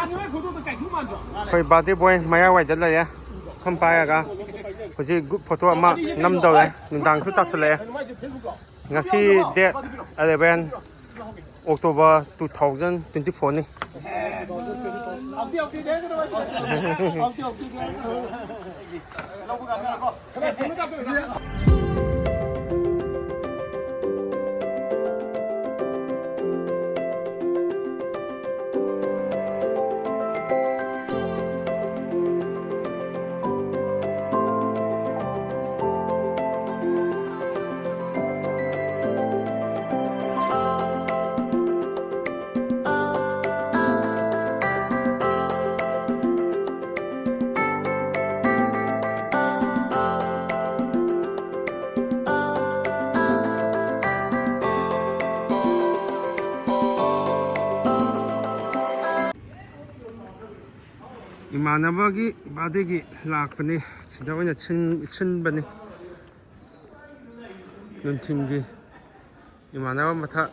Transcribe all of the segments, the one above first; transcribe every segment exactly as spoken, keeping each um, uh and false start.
ꯑꯩꯈꯣꯏ ꯕꯥꯔꯗꯦ ꯕꯣꯏ ꯃꯌꯥꯏꯋꯥꯏꯗ ꯂꯩꯌꯦ, ꯐꯝ ꯄꯥꯏꯔꯒ꯫ ꯍꯧꯖꯤꯛ ꯒ꯭ꯔꯨꯞ ꯐꯣꯇꯣ ꯑꯃ ꯅꯝꯗꯧꯔꯦ, ꯅꯨꯡꯗꯥꯡꯁꯨ ꯇꯥꯁꯜꯂꯛꯑꯦ꯫ ꯉꯁꯤ date eleven, October two thousand twenty ꯐꯣꯔꯅꯤ꯫ ꯏꯃꯥꯟꯅꯕꯒꯤ ꯕꯥꯔꯗꯦꯒꯤ ꯂꯥꯛꯄꯅꯤ, ꯁꯤꯗ ꯑꯣꯏꯅ ꯁꯤꯟ-, ꯁꯤꯟꯕꯅꯤ꯫ ꯅꯨꯡꯊꯤꯟꯒꯤ ꯏꯃꯥꯟꯅꯕ ꯃꯊꯛ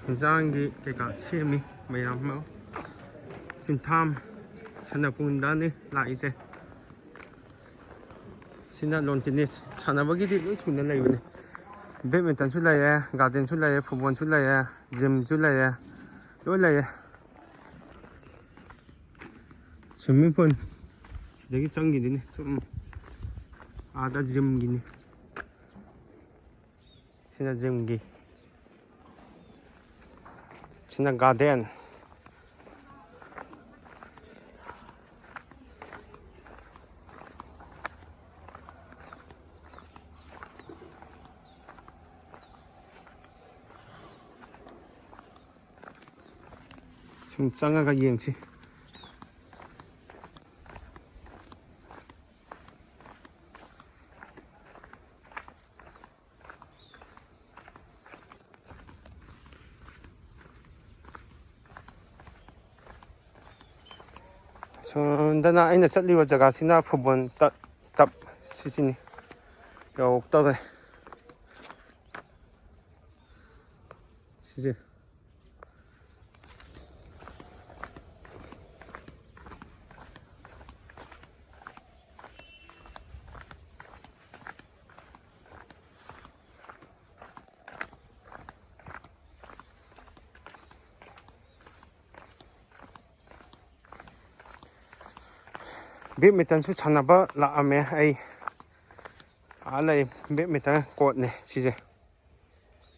ꯏꯟꯖꯥꯡꯒꯤ ꯀꯩꯀꯥ ꯁꯦꯝꯃꯤ ꯃꯌꯥꯝ ꯑꯃ꯫ ꯆꯤꯡꯊꯥꯝ ꯁꯅꯄꯨꯡꯗꯅꯤ ꯂꯥꯛꯏꯁꯦ꯫ ꯁꯤꯅ ꯂꯣꯟ ꯇꯦꯅꯤꯁ ꯁꯥꯟꯅꯕꯒꯤꯗꯤ ꯂꯣꯏ ꯁꯨꯅ ꯂꯩꯕꯅꯤ꯫ ꯕꯦꯗꯃꯤꯟꯇꯟꯁꯨ ꯂꯩꯔꯦ, ꯒꯥꯔꯗꯦꯟꯁꯨ ꯂꯩꯔꯦ, ꯐꯨꯠꯕꯣꯜꯁꯨ ꯂꯩꯔꯦ, ꯖꯤꯝꯁꯨ ꯂꯩꯔꯦ, ꯂꯣꯏ ꯂꯩꯔꯦ꯫ ꯁ꯭ꯋꯤꯝꯃꯤꯡ ꯄꯨꯜ ꯁꯤꯗꯒꯤ ꯆꯪꯈꯤꯗꯣꯏꯅꯤ꯫ ꯁꯨꯝ ꯑꯥꯗ ꯖꯤꯝꯒꯤꯅꯤ꯫ ꯁꯤꯅ ꯖꯤꯝꯒꯤ, ꯁꯤꯅ ꯒꯥꯔꯗꯦꯟ꯫ ꯁꯨꯝ ꯆꯪꯉꯒ ꯌꯦꯡꯁꯤ꯫ ꯁꯣꯝꯗꯅ ꯑꯩꯅ ꯆꯠꯂꯤꯕ ꯖꯒꯥꯁꯤꯅ ꯐꯨꯠꯕꯣꯜ ꯇ-, ꯇꯞ ꯁꯤꯁꯤꯅꯤ꯫ ꯌꯧꯔꯛꯇꯧꯔꯦ꯫ ꯁꯤꯁꯦ꯫ ꯕꯦꯠꯃꯤꯟꯇꯟꯁꯨ ꯁꯥꯟꯅꯕ ꯂꯥꯛꯑꯝꯃꯦ ꯑꯩ꯫ ꯑꯥ ꯂꯩ, ꯕꯦꯠꯃꯤꯟꯇꯟ ꯀꯣꯔꯠꯅꯦ ꯁꯤꯁꯦ꯫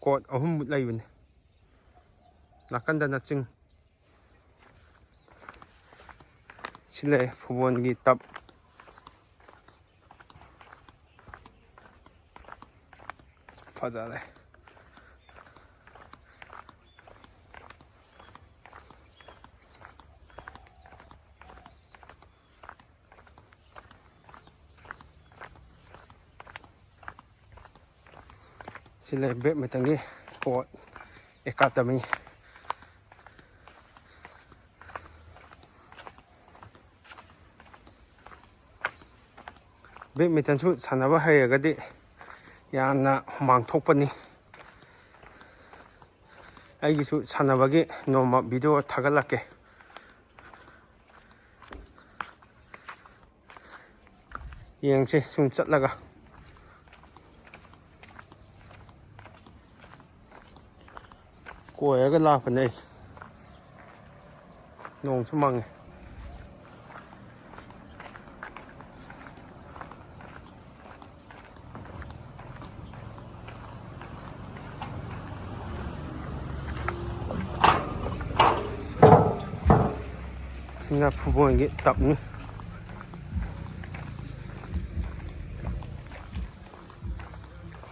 ꯀꯣꯔꯠ ꯑꯍꯨꯝꯃꯨꯛ ꯂꯩꯕꯅꯦ꯫ ꯅꯥꯀꯟꯗꯅ ꯆꯤꯡ꯫ ꯁꯤ ꯂꯩ ꯐꯨꯠꯕꯣꯜꯒꯤ ꯇꯞ꯫ ꯐꯖꯔꯦ꯫ ꯁꯤ ꯂꯩ ꯕꯦꯠꯃꯤꯟꯇꯟꯒꯤ ꯀꯣꯔꯠ ꯑꯦꯀꯥꯗꯃꯤ꯫ ꯕꯦꯠꯃꯤꯟꯇꯟꯁꯨ ꯁꯥꯟꯅꯕ ꯍꯩꯔꯒꯗꯤ ꯌꯥꯝꯅ ꯍꯨꯃꯥꯡ ꯊꯣꯛꯄꯅꯤ꯫ ꯑꯩꯒꯤꯁꯨ ꯁꯥꯟꯅꯕꯒꯤ ꯅꯣꯡꯃ ꯚꯤꯗꯤꯑꯣ ꯊꯥꯒꯠꯂꯛꯀꯦ꯫ ꯌꯦꯡꯁꯦ ꯁꯨꯝ ꯆꯠꯂꯒ꯫ ꯀꯣꯏꯔꯒ ꯂꯥꯛꯄꯅꯦ ꯑꯩ꯫ ꯅꯣꯡꯁꯨ ꯃꯪꯉꯦ꯫ ꯁꯤꯅ ꯐꯨꯠꯕꯣꯜꯒꯤ ꯇꯞꯅꯤ꯫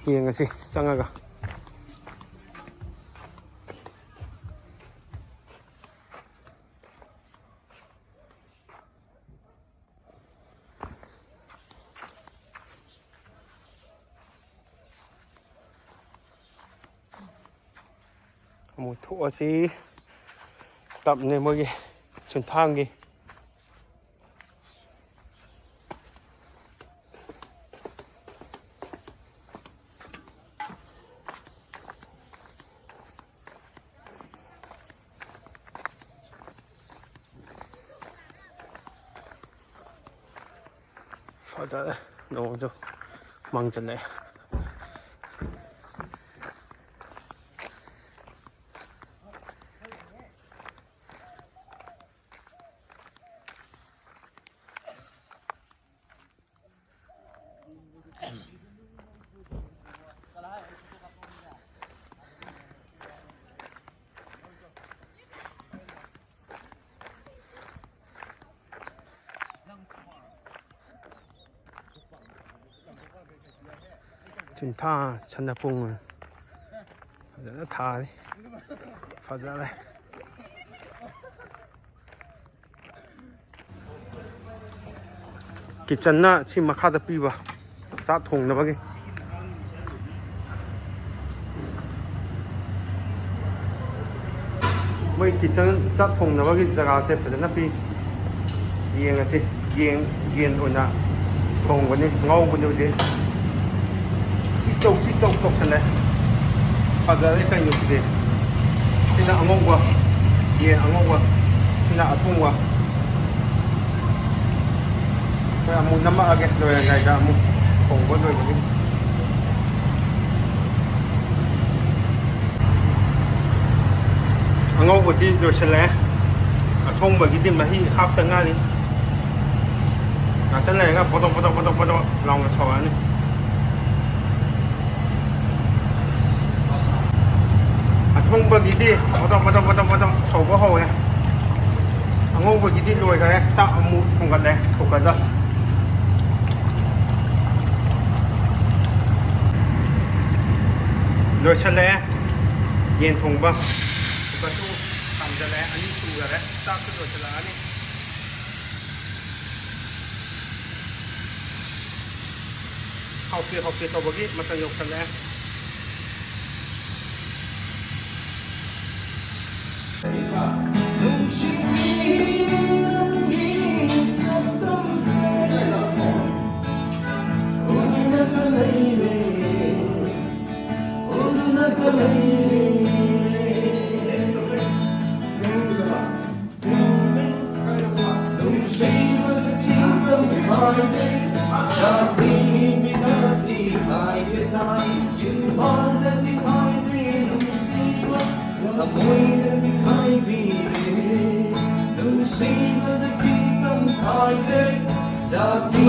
ꯌꯦꯡꯉꯁꯤ ꯆꯪꯉꯒ꯫ ꯑꯃꯨꯛ ꯊꯣꯛꯑꯁꯤ꯫ ꯇꯞꯅꯦ ꯃꯣꯏꯒꯤ ꯆꯨꯟꯊꯥꯡꯒꯤ꯫ ꯐꯖꯔꯦ꯫ ꯅꯣꯡꯁꯨ ꯃꯪꯁꯤꯜꯂꯛꯑꯦ꯫ ꯆꯤꯟꯊꯥ ꯁꯅꯄꯨꯡ ꯐꯖꯅ ꯊꯥꯔꯤ꯫ ꯐꯖꯔꯦ꯫ ꯀꯤꯠꯆꯟꯅ ꯁꯤ ꯃꯈꯥꯗ ꯄꯤꯕ, ꯆꯥꯛ ꯊꯣꯡꯅꯕꯒꯤ꯫ ꯃꯣꯏ ꯀꯤꯠꯆꯟ, ꯆꯥꯛ ꯊꯣꯡꯅꯕꯒꯤ ꯖꯒꯥꯁꯦ ꯐꯖꯅ ꯄꯤ꯫ ꯌꯦꯡꯉꯁꯤ꯫ ꯌꯦꯟ, ꯌꯦꯟ ꯑꯣꯏꯅ ꯊꯣꯡꯒꯅꯤ, ꯉꯧꯕꯅꯤ ꯍꯧꯖꯤꯛ꯫ ꯆꯤꯛ ꯆꯧ, ꯆꯤꯛ ꯆꯧ ꯇꯧꯁꯜꯂꯦ꯫ ꯐꯖꯔꯦ ꯀꯩꯅꯣ ꯁꯤꯗꯤ꯫ ꯁꯤꯅ ꯑꯉꯧꯕ, ꯌꯦꯟ ꯑꯉꯧꯕ, ꯁꯤꯅ ꯑꯊꯣꯡꯕ꯫ ꯍꯣꯏ, ꯑꯃꯨꯛ ꯅꯝꯃꯛꯑꯒꯦ ꯂꯣꯏꯔꯝꯗꯥꯏꯗ ꯑꯃꯨꯛ ꯊꯣꯡꯕ ꯂꯣꯏꯕꯒꯤ꯫ ꯑꯉꯧꯕꯗꯤ ꯂꯣꯏꯁꯤꯜꯂꯛꯑꯦ꯫ ꯑꯊꯣꯡꯕꯒꯤꯗꯤ ꯃꯍꯤ ꯍꯥꯞꯇ ꯉꯥꯏꯔꯤ꯫ ꯉꯥꯛꯇꯪ ꯂꯩꯔꯒ ꯄꯣꯇꯣꯛ ꯄꯣꯇꯣꯛ ꯄꯣꯇꯣꯛ ꯄꯣꯇꯣꯛ ꯂꯥꯎꯅ ꯁꯧꯔꯛꯑꯅꯤ꯫ ꯑꯊꯣꯡꯕꯒꯤꯗꯤ ꯄꯣꯇꯣꯛ ꯄꯣꯇꯣꯛ ꯄꯣꯇꯣꯛ ꯄꯣꯇꯣꯛ ꯁꯧꯕ ꯍꯧꯔꯦ꯫ ꯑꯉꯧꯕꯒꯤꯗꯤ ꯂꯣꯏꯈꯔꯦ꯫ ꯆꯥꯛ ꯑꯃꯨꯛ ꯊꯣꯡꯒꯠꯂꯦ ꯀꯨꯀꯔꯗ꯫ ꯂꯣꯏꯁꯤꯜꯂꯛꯑꯦ꯫ ꯌꯦꯟ ꯊꯣꯡꯕ ꯀꯨꯀꯔꯁꯨ ꯀꯥꯝꯖꯜꯂꯛꯑꯦ꯫ ꯑꯅꯤ ꯁꯨꯈꯔꯦ꯫ ꯆꯥꯛꯁꯨ ꯂꯣꯏꯁꯤꯜꯂꯛꯑꯅꯤ꯫ ꯍꯥꯎꯇꯦ ꯍꯥꯎꯇꯦ ꯇꯧꯕꯒꯤ ꯃꯇꯝ ꯌꯧꯁꯜꯂꯛꯑꯦ꯫ ꯊꯃꯣꯏꯗꯗꯤ ꯈꯥꯏꯕꯤꯔꯦ, ꯅꯨꯡꯁꯤꯕꯗ ꯆꯤꯡꯗꯝ ꯈꯥꯏꯔꯦ, ꯖꯥꯇꯤ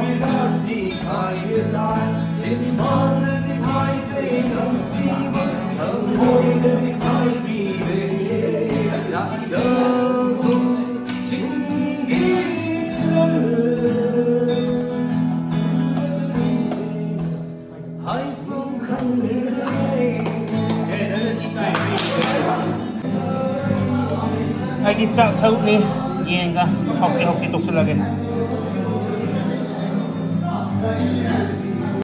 ꯕꯤꯖꯥꯇꯤ ꯈꯥꯏꯔꯦ ꯇꯥꯏ, ꯆꯤꯟꯕꯥꯟꯗꯗꯤ ꯈꯥꯏꯗꯦ ꯅꯨꯡꯁꯤꯕ, ꯊꯃꯣꯏꯗꯗꯤ ꯈꯥꯏꯕꯤꯔꯦ, ꯖꯥꯇꯤꯗꯕꯨ ꯆꯤꯡꯒꯤ ꯆꯜ꯫ ꯍꯥꯏ ꯑꯩꯒꯤ ꯆꯥꯛ ꯁꯔꯨꯛꯅꯤ꯫ ꯌꯦꯟꯒ ꯍꯥꯎꯇꯦ ꯍꯥꯎꯇꯦ ꯇꯧꯁꯤꯜꯂꯒꯦ꯫